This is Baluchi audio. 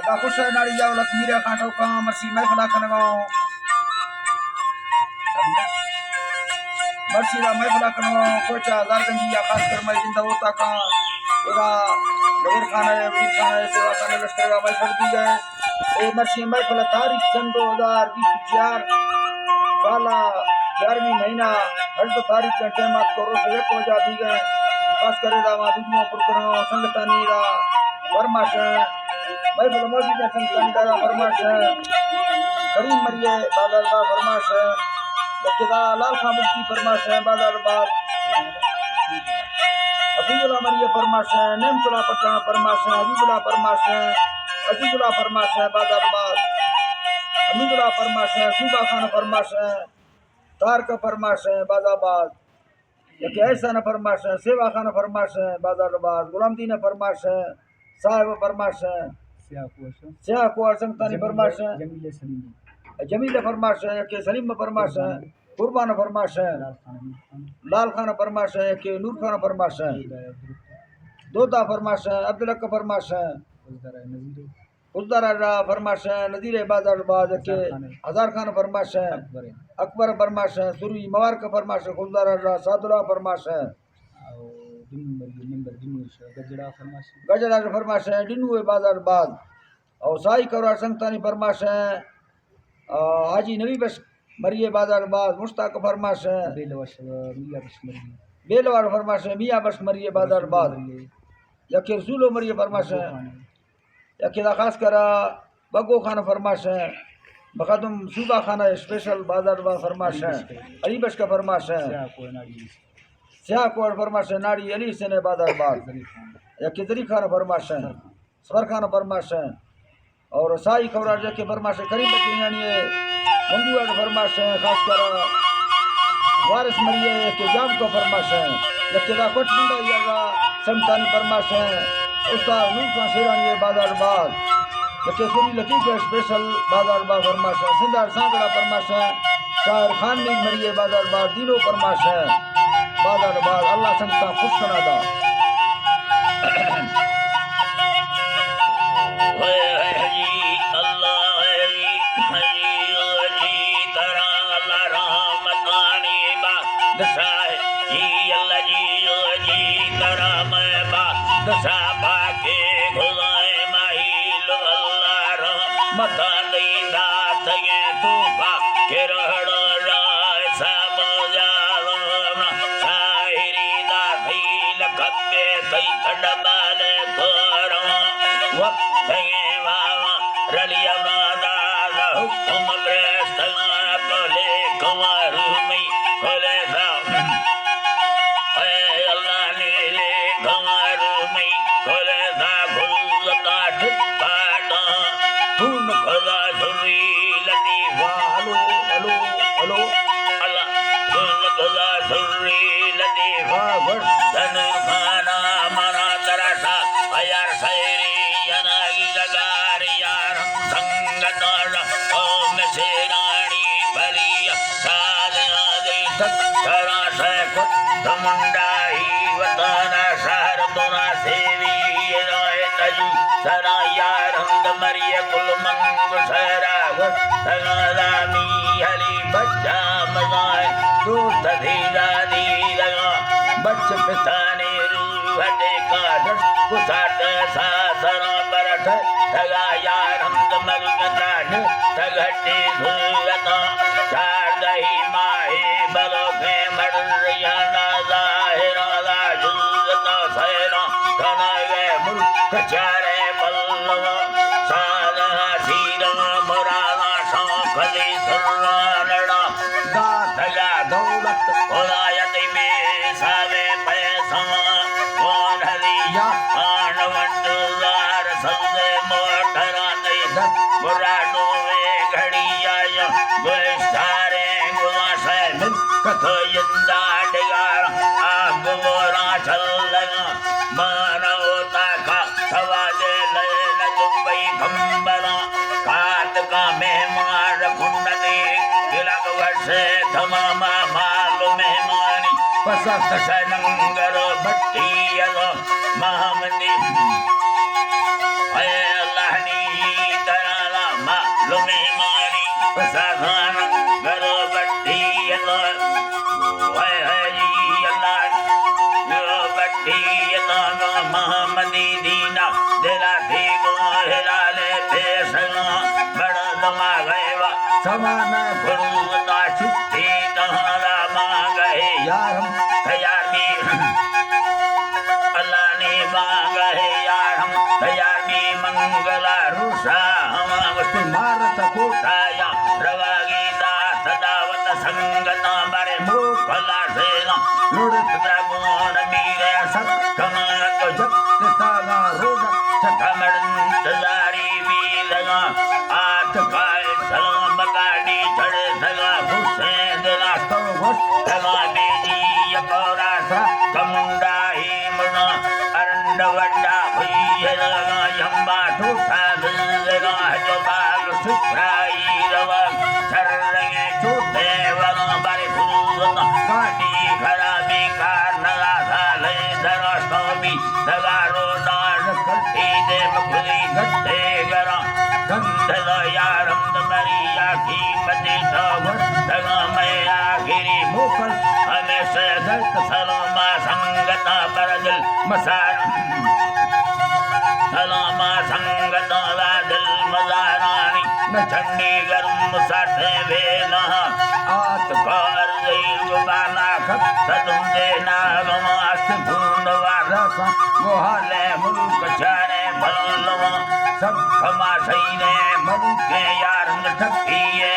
دا خوش ءِ ناڑی یا ولت میر خان ٹوکاں مرسی محفل ءَ کنگا اوں۔ مرسی دا محفل ءَ کنگا اوں۔ کوئٹہ ہزار گنجی یا خاص کر مئے جند ءِ اوتاکاں۔ ادا زبیر خان ءِ، میر خان ءِ، سیوا خان ءِ لشکر ءَ محفل بیگ ءَ۔ اے مرشی محفل ءِ تاریخ سن دو ہزار بیست و چار سال ءِ گیارہویں مہینہ ہژدہ تاریخ ءِ ٹائم ءَ اتک ءُ روچ ءِ یک بجہ بیگ ءَ۔ خاص کر ادا ما ویڈیو پر کناں سنگتانی ادا فرمائش ءَ۔ محفل ءَ موجود ایں سنگتانی ادا فرمائش ءَ۔ کریم مری ءِ بازار باز فرمائش ءَ۔ یکے دا لال خان بگٹی فرمائش ءَ، بازار باز۔ حفیظ اللہ مری ءِ فرمائش ءَ، نعمت اللہ پٹھان ءِ فرمائش ءَ، حبیب اللہ فرمائش ءَ، عزیز اللہ فرمائش ءَ، بازار باز۔ حمید اللہ فرمائش ءَ، صوبہ خان فرمائش ءَ، طارق فرمائش ءَ، بازار باز۔ یکے احسان فرمائش ءَ، سیوا خان فرمائش ءَ، بازار باز۔ غلام دین فرمائش ءَ، صاحب فرمائش ءَ۔ سیاہ کوہر۔ سیاہ کوہر سنگتانی جمیل، فرمائش ءَ۔ جمیل سلیمی۔ جمیل فرمائش ءَ، یکے سلیم فرمائش ءَ۔ قربان۔ قربان فرمائش ءَ۔ لال خان۔ لال خان فرمائش ءَ، یکے نور خان فرمائش ءَ۔ دودا۔ دودا فرمائش ءَ، عبدالحق فرمائش ءَ۔ خضدار ءِ نذیر۔ خضدار ءِ فرمائش ءَ، نذیر ءِ بازار باز، یکے ہزار خان۔ ہزار خان فرمائش ءَ۔ اکبر۔ اکبر فرمائش ءَ، سروی مبارک فرمائش ءَ، خضدار ءِ سعد اللہ فرمائش ءَ۔ او دنو مری ممبر دنو ش-، گجڑا فرمائش ءَ۔ گجڑا فرمائش ءَ، دنو ءِ بازار باز۔ او سائی کرار سنگتانی فرمائش ءَ۔ آ، حاجی نبی بخش مری ءِ بازار باز، مشتاق فرمائش ءَ۔ بیل وش، میاں بخش مری۔ بیل وش فرمائش ءَ، میاں بخش مری ءِ بازار باز۔ رسول مری۔ یکے رسول مری ءِ فرمائش ءَ۔ بگو خان۔ یکے دا خاص کر بگو خان فرمائش ءَ۔ مخدوم صوبہ خان ءِ اسپیشل بازار باز فرمائش ءَ۔ علی بخش۔ علی بخش ءِ فرمائش ءَ۔ سیاہ کوہر ناڑی۔ سیاہ کوہر فرمائش ءَ، ناڑی علی حسین ءِ بازار باز۔ ظریف خان۔ یکے ظریف خان فرمائش ءَ۔ ظفر خان۔ ظفر خان ءِ فرمائش ءَ۔ اور سائی کورار یکے فرمائش ءَ، کریم بخش میاݨی ءِ منگو ءِ فرمائش ءَ، خاص کر وارث مری ءِ یکے جام کو فرمائش ءَ، یکے دا کوٹ منڈا یا سنگتانی فرمائش ءَ، استاد نور خان شیرانی ءِ بازار باز، یکے سری لطیف ءِ اسپیشل بازار باز فرمائش ءَ، سندھ ءِ سانگڑا فرمائش ءَ، شاعر خان میر مری ءِ بازار باز، دینو فرمائش ءَ۔ بازار باز، اللہ سنگتاں خوش کناں دا۔ اے، اے، جی، اللہ، اے، جی، اے، جی، ترا اللہ رحمتانی بادشاہ، جی، اللہ، جی، جی، ترا میں بادشاہ پاکے خدائے ماہی لو اللہ رحمتانی داتگیں توفا کہ رہڑو راہ سبزاروں شاعری دا خیل کپے تئی تھڈ بالے توروں وقتیں واواں رلی امرادا حکم پریستگاں کلے کمارومی کلے سا۔ اے اللہ نیلے کمارومی کلے سا گل کاٹ کاٹاں۔ تون کھلا سری لطیفہ، ہلو، ہلو، ہلو، اللہ۔ تون کھلا سری لطیفہ، گوشت نور خانا منا ترسا، ایار سیری جنائی جگاری یارم سنگتانا، قوم سیرانی پلی، سال نادی تک ترا سے کت منڈائی وطانا شہر ترا سیوی رائے تجو سرا یار ہند مری کل منگ سرا گل سرا لامی علی بچا مزائے دوست دیدا دیدگا بچ پتانی روح ٹیکا دست کسات سا سرا برٹ تگا یار ہند ملکتان تگٹی صورتا چاردہی ماہی بلوکیں مریانا ظاہرا جوزتا سیرا کنگے ملک چارے پلوا سالہ سیرا مرادا شوق دی سرانڑا داتگا دولت خدایت بے حسابے پیسہ کون ہری یا آن ونڈ زار سبزے موٹرا تئی دست برا نوے گھڑی آیا گوشتاریں گواسے مل کتو یندہ ڈگار آ گورا چلگا مانا ہوتا کا سوادے لے نہ دبئی کمبلا کات کا مہمان کنڈ دی تلک وشے تماما مال مہمانی پسند شننگر بٹی ازو محمدی۔ اے اللہ نی سازان گرو بٹی یتو، وے ہے جی اللہ، گرو بٹی یتو، محمدی دینا، دلا دیگو ہلال پیسنا، بڑا دما گئے وا، سمانا گرو تا چتی تہارا ما گئے، یارم تیار دی۔ اللہ نی بانگ ہے یار ہم تیار بی منگلا روسا ہم گوشتی مارت کوٹا یا رواگی دات دعوت سنگتاں بارے موکلا سینا لڑت درگون میرے سب کمک جت تاگا روڈ چکمڑن تزاری بی لگا آت کائے سلام گاڑی چڑھے سگا حسین دلا تو گوشت سگا بیجی یکورا سا کمنڈا ہی منا ارنڈ وڈا ہوئی ہے لگا یمبا ٹوٹا دل لگا جو بال سپرائی روا سر رنگے چوٹے ورا بارے خروزنا گاڑی خرابی کار نگا سالے درستو بی دگارو دار کلتی دے مکلی گھٹے گرا گندل یارند مریا قیمتی تو گھٹگا میں آخری موکل ہمیشہ درد سلام سنگتا پر دل مسار سلام سنگتا را دل مزارانی نہ چنڈی گرم ساٹے ویلا آت کار زیل بالا خط تدم دے ناگما است بھون وارسا گوہالے ملک چارے بلوا سب کما سینے ملک یار ٹکیے